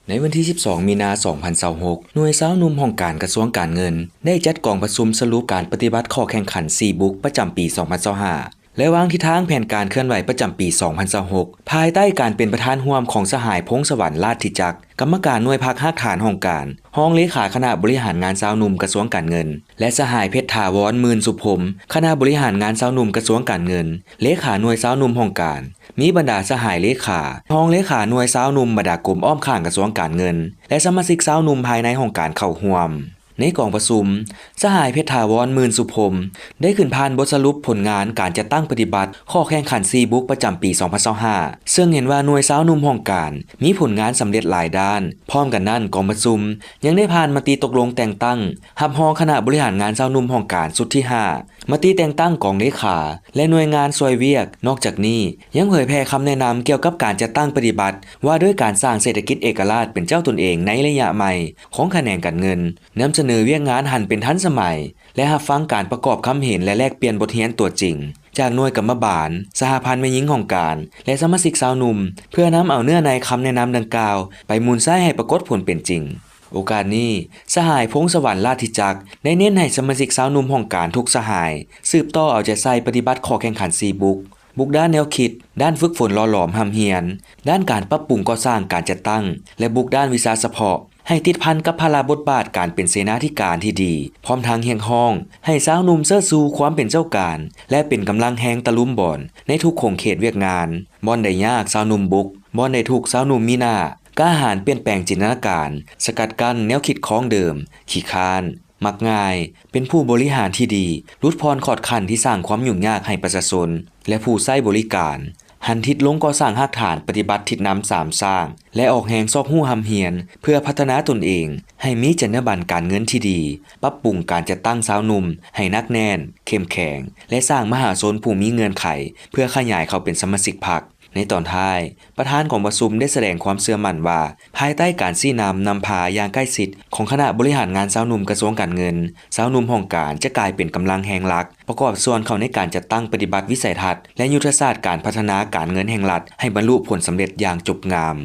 ໃນວັນທີສິບສອງ ມີນາ ສອງພັນຊາວຫົກ, ໜ່ວຍຊາວໜຸ່ມຫ້ອງການກະຊວງການເງິນ ໄດ້ຈັດກອງປະຊຸມສະຫຼຸບການປະຕິບັດຂໍ້ແຂ່ງຂັນສີ່ບຸກປະຈຳປີສອງພັນຊາວຫ້າ ແລະ ວາງທິດທາງແຜນການເຄື່ອນໄຫວປະຈຳປີສອງພັນຊາວຫົກ ພາຍໃຕ້ການເປັນປະທານຮ່ວມຂອງສະຫາຍ ພົງສະຫວັນ ລາດທິຈັກ, ກຳມະການໜ່ວຍພັກຮາກຖານຫ້ອງການ, ຮອງເລຂາຄະນະບໍລິຫານງານຊາວໜຸ່ມກະຊວງການເງິນ ແລະ ສະຫາຍ ເພັດຖາວອນ ໝື່ນສຸພົມ, ຄະນະບໍລິຫານງານຊາວໜຸ່ມກະຊວງການເງິນ, ເລຂາໜ່ວຍຊາວໜຸ່ມຫ້ອງການ, ມີບັນດາສະຫາຍເລຂາ, ຮອງເລຂາໜ່ວຍຊາວໜຸ່ມ ບັນດາກົມອ້ອມຂ້າງກະຊວງການເງິນ ແລະ ສະມາຊິກຊາວໜຸ່ມພາຍໃນຫ້ອງການເຂົ້າຮ່ວມ. ໃນກອງປະຊຸມ, ສະຫາຍ ເພັດຖາວອນ ໝື່ນສຸພົມ ໄດ້ຂຶ້ນຜ່ານບົດສະຫຼຸບຜົນງານການຈັດຕັ້ງປະຕິບັດຂໍ້ແຂ່ງຂັນສີ່ບຸກປະຈຳປີສອງພັນຊາວຫ້າ ເຊິ່ງເຫັນວ່າໜ່ວຍຊາວໜຸ່ມຫ້ອງການມີຜົນງານສຳເລັດຫຼາຍດ້ານ. ພ້ອມກັນນັ້ນ, ກອງປະຊຸມຍັງໄດ້ຜ່ານມະຕິຕົກລົງແຕ່ງຕັ້ງຮັບຮອງຄະນະບໍລິຫານງານຊາວໜຸ່ມຫ້ອງການຊຸດທີຫ້າ, ມະຕິແຕ່ງຕັ້ງກອງເລຂາ ແລະ ໜ່ວຍງານຊ່ວຍວຽກ. ນອກຈາກນີ້, ຍັງເຜີຍແຜ່ຄຳແນະນຳກ່ຽວກັບການຈັດຕັ້ງປະຕິບັດວ່າດ້ວຍການສ້າງເສດຖະກິດເອກະລາດເປັນເຈົ້າຕົນເອງໃນໄລຍະໃໝ່ຂອງຂະແໜງການເງິນ, ນຳສະເໜີວຽກງານຫັນເປັນທັນສະໄໝ ແລະ ຮັບຟັງການປະກອບຄຳເຫັນ ແລະ ແລກປ່ຽນບົດຮຽນຕົວຈິງຈາກໜ່ວຍກຳມະບານ, ສະຫະພັນແມ່ຍິງຫ້ອງການ ແລະ ສະມາຊິກຊາວໜຸ່ມ ເພື່ອນຳເອົາເນື້ອໃນຄຳແນະນຳດັ່ງກ່າວໄປໝູນໃຊ້ໃຫ້ປາກົດຜົນເປັນຈິງ. ໂອກາດນີ້, ສະຫາຍ ພົງສະຫວັນ ລາດທິຈັກ ໄດ້ເນັ້ນໃຫ້ສະມາຊິກຊາວໜຸ່ມຫ້ອງການທຸກສະຫາຍ ສືບຕໍ່ເອົາໃຈໃສ່ປະຕິບັດຂໍ້ແຂ່ງຂັນສີ່ບຸກ, ບຸກດ້ານແນວຄິດ, ດ້ານຝຶກຝົນຫຼໍ່ຫຼອມຮ່ຳຮຽນ, ດ້ານການປັບປຸງກໍ່ສ້າງການຈັດຕັ້ງ ແລະ ບຸກດ້ານວິຊາສະເພາະ ໃຫ້ຕິດພັນກັບພາລະບົດບາດການເປັນເສນາທິການທີ່ດີ, ພ້ອມທັງຮຽກຮ້ອງໃຫ້ຊາວໜຸ່ມເຊີດຊູຄວາມເປັນເຈົ້າການ ແລະ ເປັນກຳລັງແຮງຕະລຸມບອນໃນທຸກຂົງເຂດວຽກງານ. ບ່ອນໃດຍາກ, ຊາວໜຸ່ມບຸກ, ບ່ອນໃດທຸກ, ຊາວໜຸ່ມມີໜ້າ. ກ້າຫານປ່ຽນແປງຈິນຕະນາການ, ສະກັດກັ້ນແນວຄິດຄອງເດີມ, ຂີ້ຄ້ານ, ມັກງ່າຍ, ເປັນຜູ້ບໍລິຫານທີ່ດີ, ຫຼຸດຜ່ອນຂອດຂັ້ນທີ່ສ້າງຄວາມຫຍຸ້ງຍາກໃຫ້ປະຊາຊົນ ແລະ ຜູ້ໃຊ້ບໍລິການ, ຫັນທິດລົງກໍ່ສ້າງຮາກຖານປະຕິບັດທິດນຳສາມສ້າງ ແລະ ອອກແຮງຊອກຮູ້ຮ່ຳຮຽນເພື່ອພັດທະນາຕົນເອງໃຫ້ມີຈັນຍາບັນການເງິນທີ່ດີ, ປັບປຸງການຈັດຕັ້ງຊາວໜຸ່ມໃຫ້ໜັກແໜ້ນ, ເຂັ້ມແຂງ ແລະ ສ້າງມະຫາຊົນຜູ້ມີເງື່ອນໄຂເພື່ອຂະຫຍາຍເຂົ້າເປັນສະມາຊິກພັກ. ໃນຕອນທ້າຍ, ປະທານກອງປະຊຸມໄດ້ສະແດງຄວາມເຊື່ອໝັ້ນວ່າ ພາຍໃຕ້ການຊີ້ນຳນຳພາຢ່າງໃກ້ຊິດຂອງຄະນະບໍລິຫານງານຊາວໜຸ່ມກະຊວງການເງິນ, ຊາວໜຸ່ມຫ້ອງການຈະກາຍເປັນກຳລັງແຮງຫຼັກ ປະກອບສ່ວນເຂົ້າໃນການຈັດຕັ້ງປະຕິບັດວິໄສທັດ ແລະ ຍຸດທະສາດການພັດທະນາການເງິນແຫ່ງລັດໃຫ້ບັນລຸຜົນສຳເລັດຢ່າງຈົບງາມ.